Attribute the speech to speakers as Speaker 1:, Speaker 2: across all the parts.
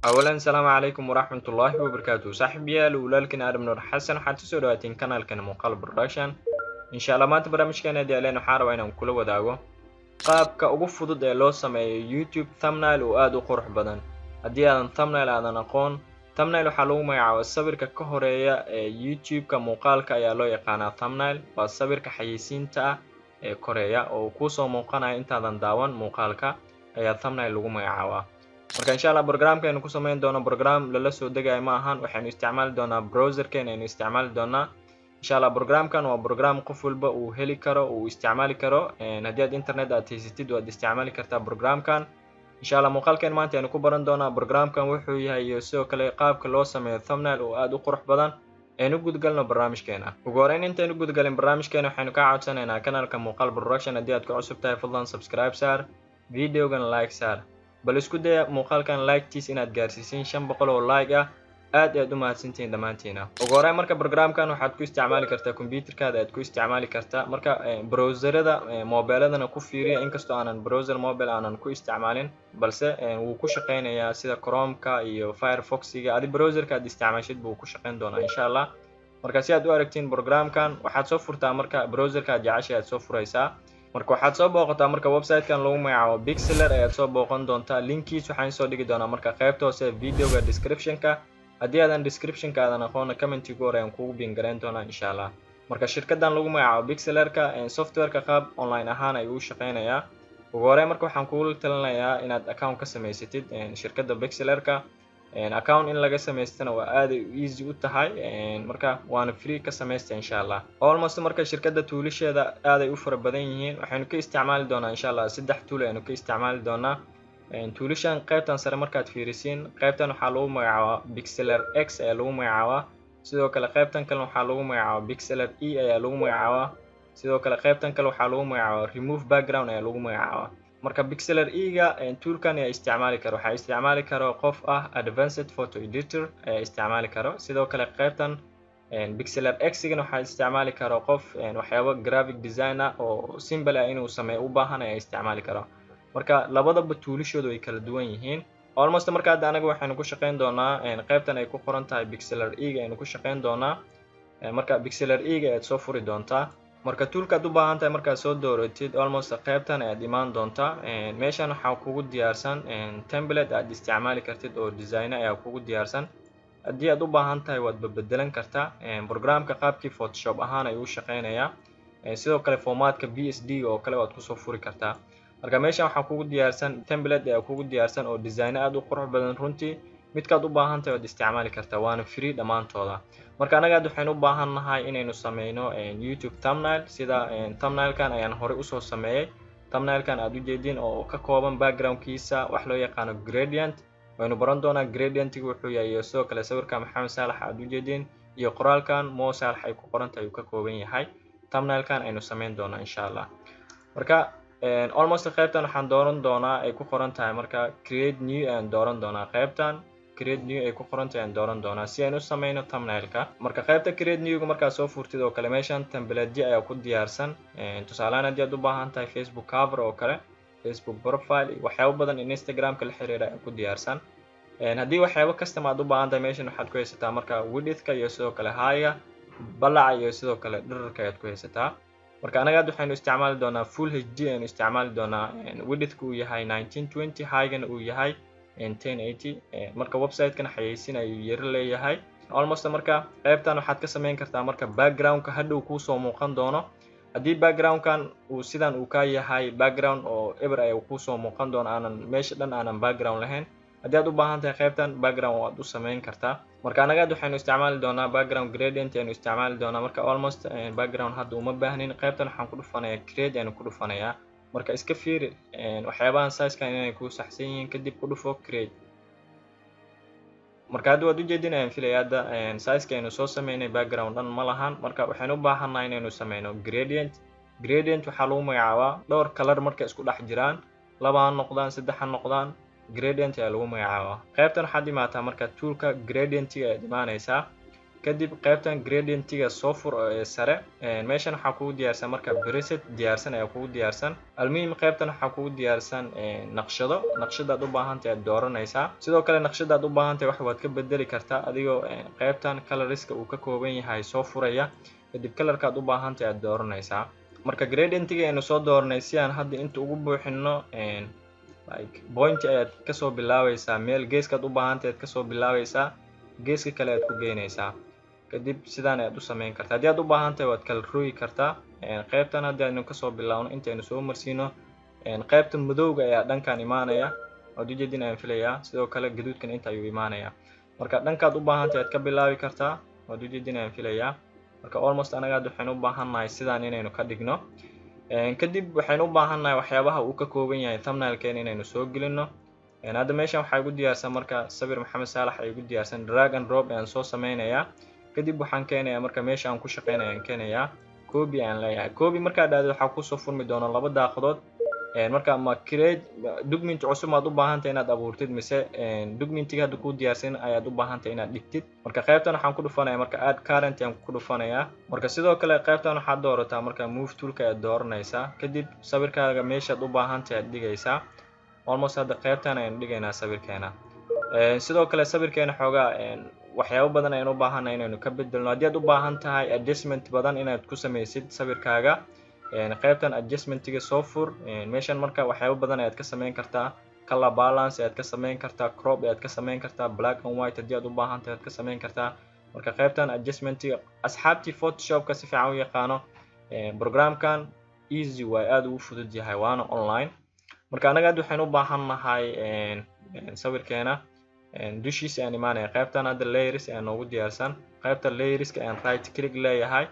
Speaker 1: Awalan, asalaamu calaykum waraxmatullaahi wabarakaatu. Saaxiibayaal, walaalkiin Aadam Nuur Xasan, waxaad kusoo dhawaateen kanaalkan Muuqaal Production. Insha Allah maanta barnaamijkeena diyaaleen waxaan rabaa inaan kula wadaago qaabka ugu fudud ee loo sameeyo YouTube thumbnail oo aada u qurux badan. Haddii aadan thumbnail aadan aqoon, thumbnail waxaa lagu magacaaba sawirka ka horeeya ee YouTube-ka muuqaalka ayaa loo yaqaanaa thumbnail. Waa sawirka xayeysiinta ah ee koreeya oo kuusoo muuqanaya intaadan daawan muuqaalka ayaa thumbnail lagu magacaabaa. Marka insha Allah programka aynu ku sameyn doono program lala soo degayo ma ahan, waxaynu isticmaali doonaa browserkeena aynu isticmaali doonaa insha Allah. Programkan waa program qof walba uu heli karo, uu isticmaali karo. Haddii aad internet aad haysatid, waad isticmaali kartaa programkan. Insha Allah muuqaalkeen maanta aynu ku baran doonaa programkan wuxuu yahay iyo sidoo kale qaabka loo sameeyo thumbnail oo aada u qurux badan. Aynu gudgalno barnaamijkeena. Ugu horeyn, intaynu gudgalin barnaamijkeena, waxaynu kaa codsanaynaa kanaalka Muuqaal Production haddii aad ku cusub tahay, fadlan subscribe saar, videogan like saar. Bal isku daya muuqaalkan like-tiis inaad gaarsiisiin 500 oo like ah. Aad aad u mahadsantihiin dhammaantiina. Ugu horeyn marka programkan waxaad ku isticmaali kartaa computerkaada aad ku isticmaali kartaa. Marka browserada mobiladana ku fiiriya, inkastoo aanan browser mobile aanan ku isticmaalin, balse wuu ku shaqeynayaa sida Chromeka iyo Firefoxiga. Adi browserka aad isticmaashid buu ku shaqeyn doonaa insha Allah. Marka si aad u aragtiin programkan, waxaad soo furtaa marka browserka aad jeceshay aad soo furaysaa. Marka waxaad soo booqataa marka website-kan lagu magacaabo Pixlr ayaad soo booqan doontaa. Linkiis waxaan soo dhigi doonaa marka qaybta hoose videoga description-ka. Haddii aadan description-ka aadan aqoona, commentigu hore ayaan kugu pin garayn doonaa insha Allah. Marka shirkadan lagu magacaabo Pixlr-ka software-ka qaab online ahaan ayuu u shaqeynayaa. Ugu horey marka waxaan kugu talinayaa inaad account ka samaysatid shirkadda Pixlr-ka. Account in laga samaystana waa aaday easy u tahay, marka waana free, ka samaysta insha Allah. Almost marka shirkadda toolasheeda aaday u fara badan yihiin. Waxaynu ka isticmaali doonaa insha Allah saddex tool aynu ka isticmaali doonaa. Toolashan qaybtan sare markaad fiirisiin, qaybtan waxaa lagu magacaabaa Pixlr X ayaa lagu magacaabaa. Sidoo kale qaybtan kale waxaa lagu magacaabaa Pixlr E ayaa lagu magacaabaa. Sidoo kale qaybtan kale waxaa lagu magacaabaa remove background ayaa lagu magacaabaa. Marka Pixlr E-ga toolkan ayaa isticmaali karo, waxaa isticmaali karo qof ah advanced photo editor ayaa isticmaali karo. Sidoo kale qaybtan Pixlr X-gana waxaa isticmaali karo qof waxyaabo graphic designer oo simple ah inuu sameeyo u baahan ayaa isticmaali karo. Marka labadaba toolashoodu way kala duwan yihiin almost. Marka hadda anaga waxaynu ku shaqeyn doonaa qaybtan ay ku qoran tahay Pixlr E-ga aynu ku shaqeyn doonaa. Marka Pixlr E-ga ayaad soo furi doontaa. Marka toolkaad u baahan tahay markaad soo dooratid, almost qaybtan ayaad imaan doontaa. Meeshan waxaa kugu diyaarsan template aad isticmaali kartid oo design ayaa kugu diyaarsan. Haddii aad u baahan tahay, waad babedelan kartaa. Programka qaabkii Photoshop ahaan ayuu u shaqeynayaa. Sidoo kale formatka PSD oo kale waad kusoo furi kartaa. Marka meeshan waxaa kugu diyaarsan template ayaa kugu diyaarsan oo design aad u qurux badan runtii. Midkaad u baahan tahay waad isticmaali kartaa, waana free dhammaantooda. Marka anaga aad waxaynu u baahan nahay inaynu sameyno YouTube thumbnail. Sida thumbnailkan ayaan horey usoo sameeyey, thumbnailkan aad ujeedin oo ka kooban backgroundkiisa wax loo yaqaano gradient. Waynu baran doonaa gradientiga wuxuu yahay, iyo sidoo kale sawirka Maxamed Saalax aad ujeedin iyo qoraalkan Mo Saalax ay ku qoran tahay uu ka kooban yahay thumbnailkan aynu sameyn doonaa insha Allah. Marka almost qaybtan waxaan dooran doonaa ay ku qoran tahay marka create new ayaan dooran doonaa. Qaybtan create new ay ku qoran tahay ayaan dooran doonaa si aynu u sameyno thumbnailka. Marka qaybta create newga markaad soo furtid oo kale, meeshan template ayaa ku diyaarsan. Tusaalehaan haddii aad u baahan tahay Facebook cover oo kale, Facebook profile iyo waxyaabo badan in Instagramka la xiriira ayaa ku diyaarsan. Haddii waxyaabo custom aad u baahan tahay, meeshan waxaad ku haysataa marka widthka iyo sidoo kale heightka, balaca iyo sidoo kale dherarka ayaad ku haysataa. Marka anaga hadda waxaynu isticmaali doonaa full HD aynu isticmaali doonaa, widthka uu yahay 1920, heightkana uu yahay 1080. Marka website-kana xayeysin ayuu yaro leeyahay almost. Marka qaybtan waxaad ka sameyn kartaa marka backgroundka hadhow kuusoo muuqan doono. Haddii backgroundkan uu sidan uu ka yahay, background oo eber ay kuusoo muuqan doono, aanan meesha dhan aanan background lahayn, haddii aad u baahan tahay qaybtan background waad u sameyn kartaa. Marka anaga hadda waxaynu isticmaali doonaa background gradient aynu isticmaali doonaa. Marka almost background hadda uma baahnin. Qaybtan waxaan ku dhufanayaa create aynu ku dhufanayaa. Marka iska fiiri waxyaabahan sizekan inay ku saxsan yihiin, kadib ku dhufo create. Marka hadda waad ujeedin ayaan filaya, hadda sizeka aynu soo sameynay background dhan ma lahan. Marka waxaynu u baahannahay inaynu sameyno gradient. Gradient waxaa lagu magacaabaa dhowr color markay isku dhex jiraan, laba ha noqdaan, saddex ha noqdaan, gradient ayaa lagu magacaabaa. Qaybtan waxaad imaataa marka toolka gradientiga ayaad imaanaysaa. Kadib qaybtan gradientiga soo fur ee sare. Meeshan waxaa kugu diyaarsan marka preset diyaarsan ayaa kugu diyaarsan. Almuhim, qaybtan waxaa kugu diyaarsan naqshado. Naqshadaad u baahantahay aad dooranaysaa. Sidoo kale naqshadaad u baahantahay wax waad ka bedeli kartaa adigoo qaybtan colorska uu ka kooban yahay soo furaya. Kadib colorkaad u baahantahay aad dooranaysaa. Marka gradientiga aynu soo dooranay si aan hadda inta ugu buuxino, like point ayaad kasoo bilaabaysaa, meel geeskaad u baahantahay aad kasoo bilaabaysaa, geeska kale aad ku geynaysaa. Kadib sidaan ayaad u sameyn kartaa. Haddii aad u baahan tahay waad kala rogi kartaa. Qaybtan haddii aynu kasoo bilaabno intaynu soo marsiino, qaybta madowga ayaa dhankan imaanaya, waad ujeedin ayaan filayaa. Sidoo kale gaduudkan inta ayuu imaanaya. Marka dhankaad u baahan tahay aad ka bilaabi kartaa, waad ujeedin ayaan filayaa. Marka almost anaga hadda waxaynu u baahannahay sidaan inaynu ka dhigno. Kadib waxaynu u baahannahay waxyaabaha uu ka kooban yahay thumbnailkeena inaynu soo gelino. Hadda meeshan waxaa igu diyaarsan marka sawir Maxamed Saalax ay igu diyaarsan. Drag and drop ayaan soo sameynayaa. Kadib waxaan keenayaa marka meesha aan ku shaqeynaya ayaan keenayaa. Copy ayaan leeyahay. Copy markaa dhahdo, waxaa kusoo furmi doona laba daaqadood. Marka ma create document cusub maad u baahantahay inaad abuurtid, mise documentiga hadda kuu diyaarsan ayaad u baahantahay inaad dhigtid? Marka qaybtan waxaan ku dhufanaya marka add current ayaan ku dhufanayaa. Marka sidoo kale qaybtan waxaad doorataa marka move toolka ayaad dooranaysaa. Kadib sawirkaaga meeshaad u baahantahay aad dhigaysaa. Almost hadda qaybtan ayaan dhigaynaa sawirkeena. Sidoo kale sawirkeena xoogaa waxyaabo badan ayaan u baahannahay inaynu ka bedelno. Haddii aad u baahan tahay adjustment badan inaad ku sameysid sawirkaaga, qaybtan adjustmentiga soo fur. Meeshan marka waxyaabo badan ayaad ka sameyn kartaa. Color balance ayaad ka sameyn kartaa, crop ayaad ka sameyn kartaa, black and white haddii aad u baahan tahay aad ka sameyn kartaa. Marka qaybtan adjustmentiga, asxaabtii Photoshopka si fiican u yaqaano, programkan easy waay, aad ugu fudud yahay, waana online. Marka anaga hadda waxaynu u baahan nahay sawirkeena dushiisa ayaan imaanaya. Qaybtan hadda layers ayaa noogu diyaarsan. Qaybta layerska ayaan right click leeyahay.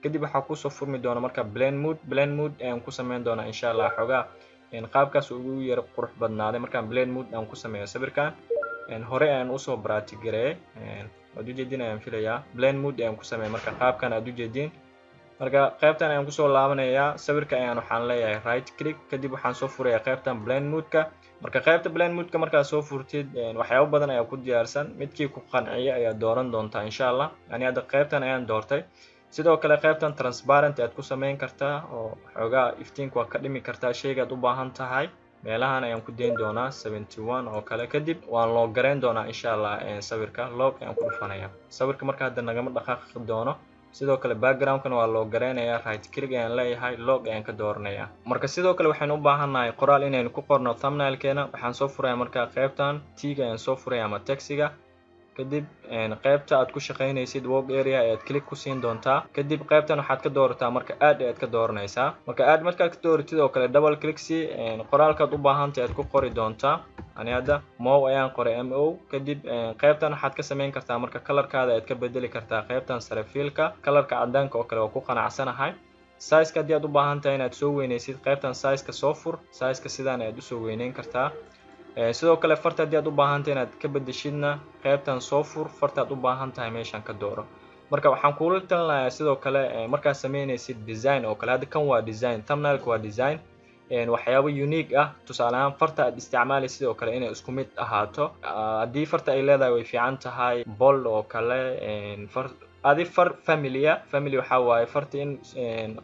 Speaker 1: Kadib waxaa kusoo furmi doona marka blend mode. Blend mode ayaan ku sameyn doonaa insha Allah. Xoogaa qaabkaas ugu yara qurux badnaaday markaan blend mode aan ku sameeyo sawirkan. Hore ayaan usoo practice gareeyay, waad ujeedin ayaan filayaa. Blend mode ayaan ku sameeyay marka qaabkan aad ujeedin. Marka qaybtan ayaan kusoo laabanayaa. Sawirka ayaan waxaan leeyahay right click. Kadib waxaan soo furayaa qaybtan blend modeka. Marka qaybta blend modeka markaad soo furtid, waxyaabo badan ayaa ku diyaarsan. Midkii ku qanciya ayaa dooran doontaa insha Allah. Yani hadda qaybtan ayaan doortay. Sidoo kale qaybtan transparent aad ku sameyn kartaa oo xoogaa iftiinka waa ka dhimi kartaa shaygaad u baahan tahay. Meelahan ayaan ku dayn doonaa, 71 oo kale. Kadib waan lock garayn doonaa insha Allah. Sawirka lock ayaan ku dhufanaya. Sawirka marka hadda nagama dhaqaaqi doono. Sidoo kale backgroundkana waa lock garaynayaa. Right click ayaan leeyahay, lock ayaan ka dooranaya. Marka sidoo kale waxaynu u baahannahay qoraal inaynu ku qorno thumbnailkeena. Waxaan soo furaya marka qaybtan tiga ayaan soo furaya ama textiga. Kadib qaybta aad ku shaqaynaysid work area ayaad click ku siin doontaa. Kadib qaybtan waxaad ka doorataa marka add ayaad ka dooranaysaa. Marka add markaad ka dooratid oo kale, double click si qoraalkaad u baahantahay aad ku qori doontaa. Ani hadda mow ayaan qoray, mo. Kadib qaybtan waxaad ka samayn kartaa marka colorkaada ayaad ka bedeli kartaa. Qaybtan sare fillka, colorka cadaanka oo kale waa ku qanacsanahay. Sizeka haddii aad u baahan tahay inaad soo weynaysid, qaybtan sizeka soo fur. Sizeka sidaan ayaad usoo weyneyn kartaa. Sidoo kale farta haddii aad u baahan tahay inaad ka bedeshidna, qaybtan soo fur, fartaad u baahan tahay meeshan ka dooro. Marka waxaan kuula talinayaa sidoo kale markaad sameynaysid design oo kale, hadda kan waa design, thumbnailka waa design, waxyaabo unique ah. Tusaale ahaan farta aad isticmaalaysid oo kale inay isku mid ahaato. Haddii farta ay leedahay way fiican tahay, bold oo kale, far adi far familia. Family waxaa waaye farta in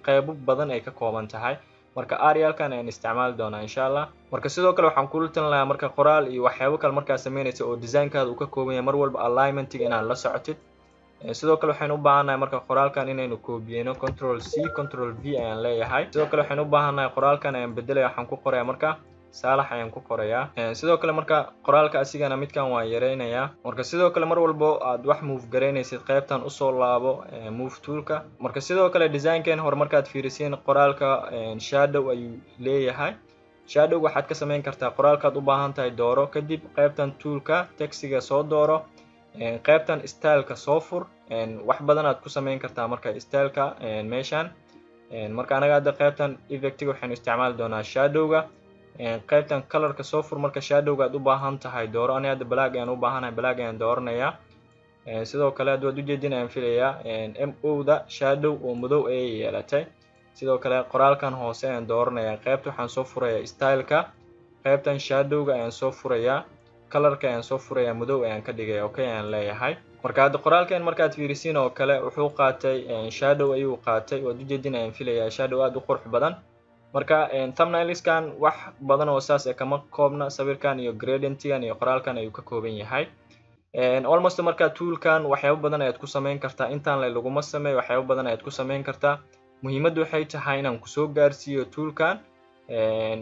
Speaker 1: qeybo badan ay ka kooban tahay. Marka Arialkan ayaan isticmaali doonaa insha Allah. Marka sidoo kale waxaan kula talin lahaa marka qoraal iyo waxyaabo kale markaad sameynaysa oo designkaada uu ka kooban yahay, mar walba alignmentiga inaad la socotid. Sidoo kale waxaynu u baahannahay marka qoraalkan inaynu koobiyeyno. Control C, Control V ayaan leeyahay. Sidoo kale waxaynu u baahannahay qoraalkan ayaan bedelaya. Waxaan ku qoraya marka Saalax ayaan ku qorayaa. Sidoo kale marka qoraalka asigana midkan waan yareynayaa. Marka sidoo kale mar walbo aad wax move garaynaysid, qaybtan usoo laabo move toolka. Marka sidoo kale designkeen hore markaad fiirisiin, qoraalka shadow ayuu leeyahay. Shadow waxaad ka samayn kartaa qoraalkaad u baahan tahay dooro. Kadib qaybtan toolka textiga soo dooro, qaybtan styleka soo fur. Wax badan aad ku samayn kartaa marka styleka meeshan. Marka anaga hadda qaybtan effectiga waxaynu isticmaali doonaa shadowga. Qaybtan colorka soo fur. Marka shadowga aad u baahan tahay dooro. Ani hadda black ayaan u baahanahay, black ayaan dooranayaa. Sidoo kale hadda waad ujeedin ayaan filayaa, m o da shadow oo madow ayay yeelatay. Sidoo kale qoraalkan hoose ayaan dooranayaa. Qaybta waxaan soo furayaa styleka, qaybtan shadowga ayaan soo furayaa, colorka ayaan soo furayaa, madow ayaan ka dhigaya. Okay ayaan leeyahay. Marka hadda qoraalkan markaad fiirisiin oo kale wuxuu qaatay shadow ayuu qaatay, waad ujeedin ayaan filayaa, shadow aad u qurux badan. Marka thumbnailskan wax badan oo saas ee kama koobna, sawirkan iyo gradientgan iyo qoraalkan ayuu ka kooban yahay almost. Marka toolkan waxyaabo badan ayaad ku samayn kartaa, intaan le laguma sameeyo, waxyaabo badan ayaad ku samayn kartaa. Muhiimaddu waxay tahay inaan kusoo gaarsiiyo toolkan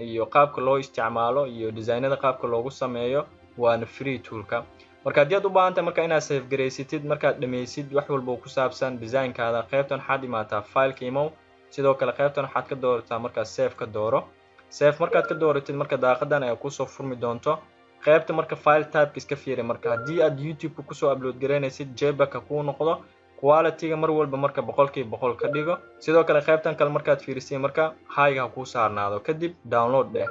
Speaker 1: iyo qaabka loo isticmaalo iyo designada qaabka loogu sameeyo, waana free toolka. Marka haddii aad u baahan tahay marka inaad save garaysatid markaad dhammaysid wax walba oo ku saabsan designkaada, qaybtan waxaad imaataa fileka imow, sidoo kale qaybtan waxaad ka doorataa markaa save ka dooro. Save markaad ka dooratid, marka daaqadan ayaa kusoo furmi doonto. Qaybta marka file typeka iska fiiri. Marka haddii aad YouTube-ka kusoo upload garaynaysid, JPEG kuu noqdo, quality-ga mar walba marka 100% ka dhigo. Sidoo kale qaybtan kale markaad fiirisay, marka high-ga ha kuu saarnaado, kadib download dheh.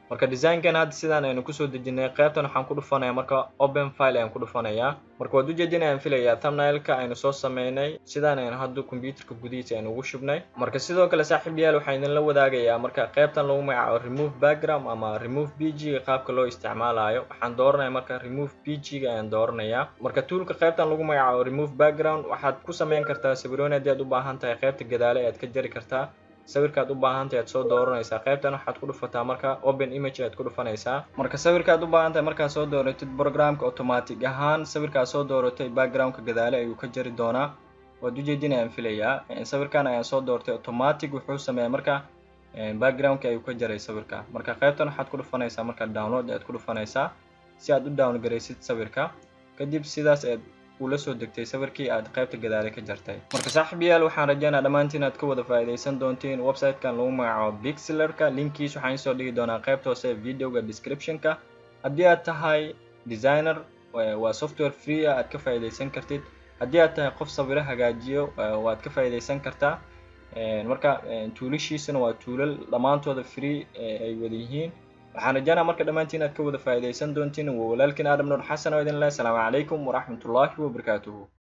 Speaker 1: Marka designkan hadda sidaan aynu kusoo dejinay, qaybtan waxaan ku dhufanayaa marka open file ayaan ku dhufanayaa. Marka waad ujeedin ayaan filayaa thumbnailka aynu soo sameynay, sidaan aynu hadda computerka gudihiisa aynu ugu shubnay. Marka sidoo kale, saaxiib yaal, waxaan idinla wadaagayaa marka qaybtan lagu magacaabo remove background ama remove bg qaabka loo isticmaalayo. Waxaan dooranaya marka remove bg ga ayaan dooranayaa. Marka toolka qaybtan lagu magacaabo remove background waxaad ku sameyn kartaa sawirooyin haddii aad u baahan tahay, qaybta gadaale ayaad ka jari kartaa. Sawirkaad u baahan tahay aad soo dooranaysaa, qaybtan waxaad ku dhufataa marka open image ayaad ku dhufanaysaa. Marka sawirkaad u baahan tahay markaad soo dooratid, programka automatic ahaan sawirkaad soo dooratay backgroundka gadaale ayuu ka jari doonaa. Waad ujeedin ayaan filayaa, sawirkan ayaan soo doortay, automatic wuxuu sameeyaa marka backgroundka ayuu ka jaray sawirka. Marka qaybtan waxaad ku dhufanaysaa marka download ayaad ku dhufanaysaa si aad u download garaysid sawirka. Kadib sidaas ayaad ula soo degtay sawirkii aad qaybta gadaale ka jartay. Marka saaxiibayaal, waxaan rajeynaa dhammaantiin aad ka wada faa'iidaysan doontiin website-kan lagu magacaabo Pixlr-ka. Linkiis waxaan soo dhigi doonaa qaybta hoose videoga description-ka. Haddii aad tahay designer, waa software free ah aad ka faa'iidaysan kartid. Haddii aad tahay qof sawiro hagaajiyo, waad ka faa'iidaysan kartaa. Marka toolashiisana waa toolal dhammaantooda free ay wada yihiin. Waxaan rajaynaa marka dhammaantiin aad ka wada faa'iidaysan doontiin. Waa walaalkiin Aadam Nuur Xasan oo idin leh asalaamu calaykum waraxmatullaahi wabarakaatuhu.